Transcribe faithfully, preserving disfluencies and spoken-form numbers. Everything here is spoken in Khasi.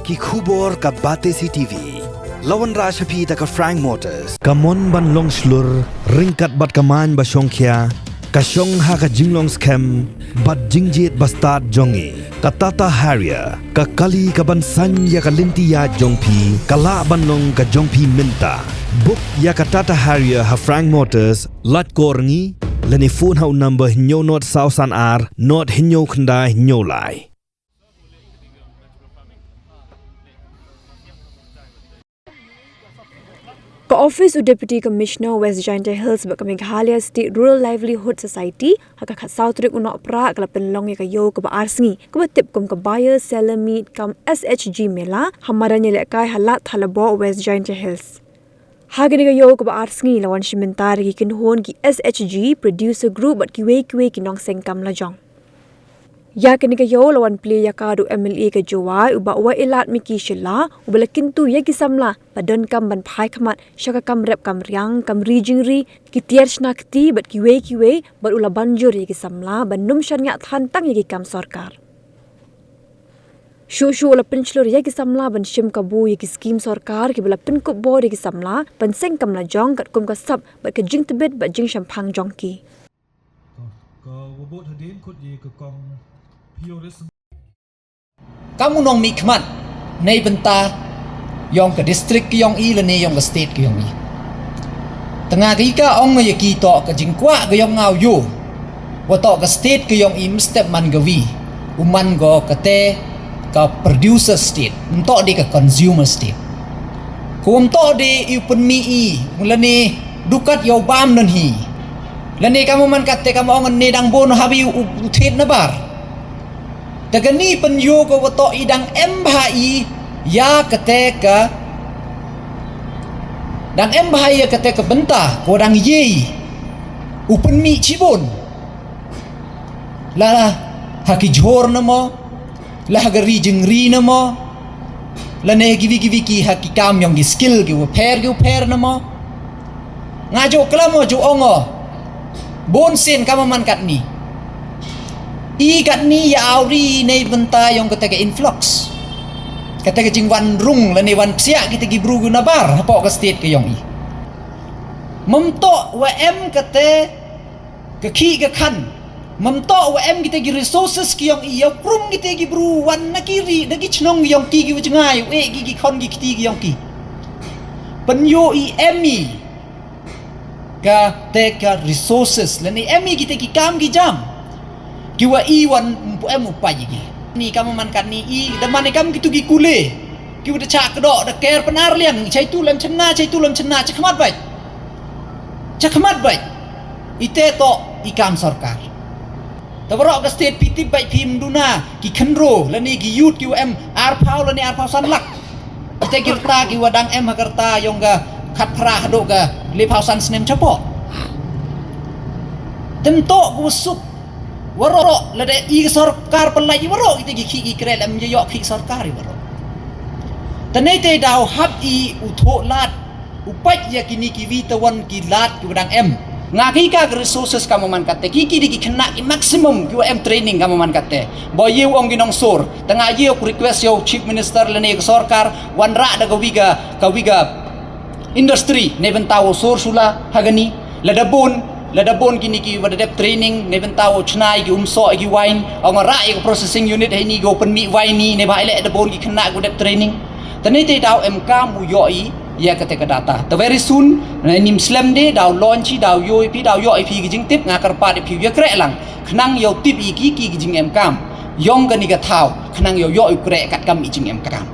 Ki khubor ka Batesi T V. La wanrah sha phi da ka Frank Motors. Ka mon ban long shlur, ryngkat bad ka main ba shongkhia, ka shong ha ka jinglong skhem bad jingjied ba stad jong ngi. Ka Tata Harrier, ka kali ka ban saiñ ïa ka lynti ïaid jong phi, ka lah ban long ka jong phi mynta. Book ïa ka Tata Harrier ha Frank Motors, lait call ngi, lane phone ha u number hynñiew nod saw san ar, nod hynñiew khyndai hynñiew lai. Ka ophis u Deputy Commissioner West Jaintia Hills bad ka Meghalaya State Rural Livelihood Society, ha ka khatsaw tarik u Nohprah ka la pynlong ïa ka ïew kaba ar sngi, kaba tip kum ka Buyer Seller Meet cum S H G Mela, ha madan ïalehkai ha Lad Thadlaboh, West Jaintia Hills. Ha kane ka ïew kaba ar sngi la wan shim bynta da ki kynhun ki S H G, Producer Group bad kiwei kiwei ki nongseng kam lajong. Ïa kane ka ïew la wan plie ïa ka da u M L A ka Jowai, u Bah Wailadmiki Shylla, uba la kyntu ïa ki samla ba donkam ban phai khmat sha ka kam rep kam riang, kam ri jingri, ki tiar shna kti bad kiwei kiwei, bad u la ban jur ïa ki samla ban ym shaniah than tang ïa ki kam sorkar. Shuh shuh u la pynshlur ïa ki samla ban shim kabu ïa ki skim sorkar kiba la pynkup bor ïa ki samla ban seng kam lajong katkum ka sap bad ka jingtbit bad jingshemphang jong ki. Ka, ka wabud hadien khut ïa ka kong Pioris. Kam u nongmihkhmat na bynta ïong ka district ka ïong i lane ïong ka state ka ïong i. Tang ka i ka ong ïa ki to ka jingkwah ka ïong nga u ïoh. Wa to ka state ka ïong i mstep man ka wi. U man ko kate ka producer state. Mto de ka consumer state. Ko mto de i u pynmih i, lane dukat ïa u bam nan hi. Lane kam u man kate kam ong ne dang bun habi u, u thied na bar. Te kani pynïoh ko wa to i dang em bha i ïa kate ka, dang em bha i ïa kate ka bynta ko dang ïei. U pynmih chibun. La la ha ki jhur na mo, la ha ka ri jingri na mo, lane kiwi kiwi ki ha ki kam ïong ki skill ki wa pher ki wa pher na mo. Nga ju klam o ju ong o. Bun sien kam u man katni. I katni ïa awri na bynta ïong kata ka influx. Kata ka jingwan rung lane wan psiah kita ki bru na bar hapoh ka state ka ïong i. Mem to wa em kata ka khih ka khan. Mem to wa em kita ki resources ki ïong i ïa u krum kita ki bru wan na ki ri na ki chnong ïong ki ki wa jngai u eh ki ki khon ki kti ki ïong ki. Pynïoh i em i kata ka resources lane em i kita ki kam ki jam. Ki wa i wan mpu em u pa ji ki. Ni kam man katni i da man kam kitu ki kule. Ki wa da chak do da ker penar liang chai tu lam chena chai tu lam chena chakmat bai. Chakmat bai. Ite to i kam sorkar. Te baroh ka state phi tip bad phi mduna ki khyndro lane ki youth ki wa em arphaw lane arphaw san lak. Kita ki rta ki wa dang em ha ka rta ïong ka khatphra haduh ka lephaw san snem chapoh. Te mto ku suk waroh lada i ka sorkar pynlait i waroh kita ki khih ki kre lem ïa ïoh khih sorkar i waroh. Te nei te daw hap i u thoh lad u pait ïa kini ki wi te wan ki lad ki wa dang em. Nga ki ka resources kam man kate ki ki di ki khynnah ki maximum ki wa em training kam man kate. Ba ïa u ong ki nongsur. Te nga ïa u request ïa u chief minister lane ka sorkar wanrah da ka wi ka ka wi ka industry ne bynta u sor sula ha kani. Lada bun lada bun kini ki wa da dep training ne bynta u chnai ki umsoh ki wine ong rah ïa ka processing unit ha ini ki u pynmih wine ni ne ba ile da bun ki khynnah ki wa dep training. Te nei te daw em kam u ïoh i ïa kata ka data. Te very soon, na nim slem de, daw launch i, daw ïoh i phi, daw ïoh i phi ki jingtip, nga kyrpad i phi ïa kreh lang. Khnang ïa u tip i ki ki ki jingem kam. Ïong kani ka thaw, khnang ïa u ïoh i kreh kat kam i jingem kam.